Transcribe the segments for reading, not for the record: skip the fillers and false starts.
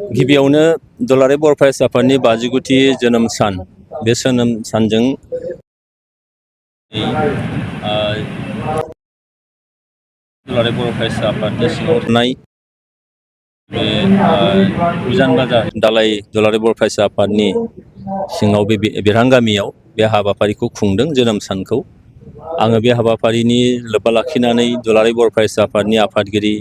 गिबियावनो दुलाराय बर' फरायसा आफादनि 59थि जोनोम सान बे जोनोम सानजों दुलाराय बर' फरायसा आफादनि सिङाव थानाय बे उजान बाजार दालाय दुलाराय बर' फरायसा आफादनि सिङाव बे बेरहांगामियाव बे हाबाफारिखौ खुंदों जोनोम सानखौ। आङो बे हाबाफारिनि लोब्बा लाखिनानै दुलाराय बर' फरायसा आफादनि आफादगिरि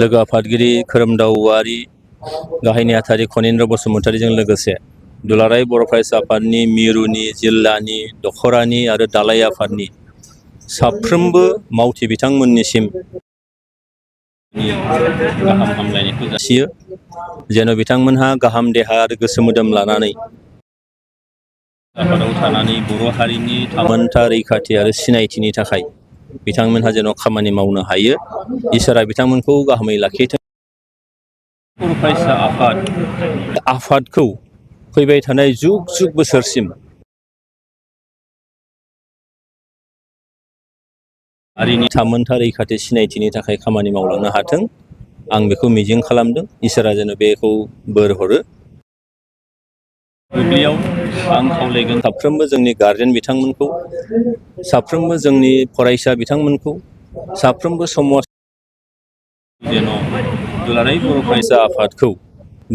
लोगो आफादगिरि खोरोमदाव औवारि, गाहाय नेहाथारि खनिन्द्र बसुमतारीजों लोगोसे दुलाराय बर' फरायसा आफादनि मिरुनि, जिल्लानि, दख'रानि आरो दालाय आफादनि साफ्रोमबो मावथि बिथांमोननिसिम गाहाम हामलायनायखौ जासियो। जेन' बिथांमोनहा गाहाम देहा आरो गोसो मोदोम लानानै आफादाव थानानै बर' हारिनि थामोनथा रैखाथि आरो सिनायथिनि थाखाय बिथांमोनहा जेन' खामानि मावनो हायो, इसोरा बिथांमोनखौ गाहामै लाखिथों। बर' फरायसा आफादखौ फैबाय थानाय जुग जुग बोसोरसिम हारिनि थामोनथा रैखाथि सिनायथिनि थाखाय खामानि मावलांनो हाथों, आं बेखौ मिजिं खालामदों। इसोरा जेन' बेखौ बोर हरो। बुब्लियाव आं खावलायगोन साफ्रोमबो जोंनि गारजेन बिथांमोनखौ, साफ्रोमबो जोंनि फरायसा बिथांमोनखौ, साफ्रोमबो समाज जेन' दुलाराय बर' फरायसा आफादखौ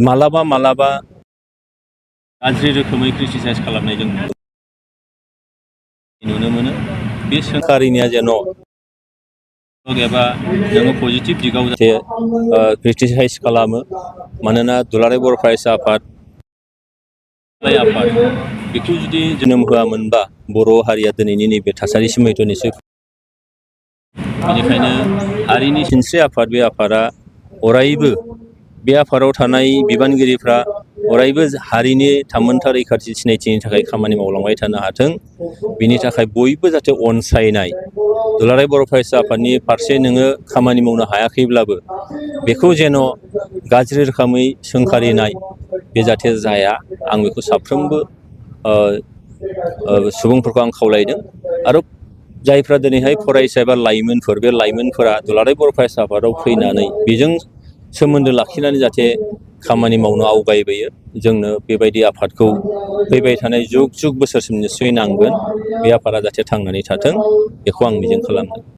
मालाबा गाज्रि रोखोमै क्रिटिसाइज खालामनाय जों नुनो मोनो। बे सोंखारिनाया जेन' एबा नोङो पजिटिभ दिगाव जाहाथे क्रिटिसाइज खालामो। मानोना दुलाराय बर' फरायसा आफाद बेखौ जुदि जोनोम होआमोनबा बर' हारिया दिनैनि नैबे थासारिसिम हयथ' निसय। बेनिखायनो हारिनि सिनस्रि आफाद बे आफादा अरायबो, बे आफादाव थानाय बिबानगिरिफ्रा अरायबो हारिनि थामोनथा रैखाथि सिनायथिनि थाखाय खामानि मावलांबाय थानो हाथों। बिनि थाखाय बयबो जाहाथे अनसायनाय, दुलाराय बर' फरायसा आफादनि फारसे नोङो खामानि मावनो हायाखैब्लाबो बेखौ जेन' गाज्रि रोखोमै सोंखारिनाय बे जाहाथे जाया, आं बेखौ साफ्रोमबो सुबुंफोरखौ आं खावलायदों। आरो जायफ्रा दिनैहाय फरायसा एबा लाइमोनफोर, बे लाइमोनफोरा दुलाराय बर' फरायसा आफादाव फैनानै बेजों सोमोन्दो लाखिनानै जाहाथे खामानि मावनो आवगायबोयो। जोंनो बेबायदि आफादखौ फैबाय थानाय जुग जुग बोसोरसिम निस्सय नांगोन। बे आफादा जाहाथे थांनानै थाथों, बेखौ आं मिजिं खालामदों।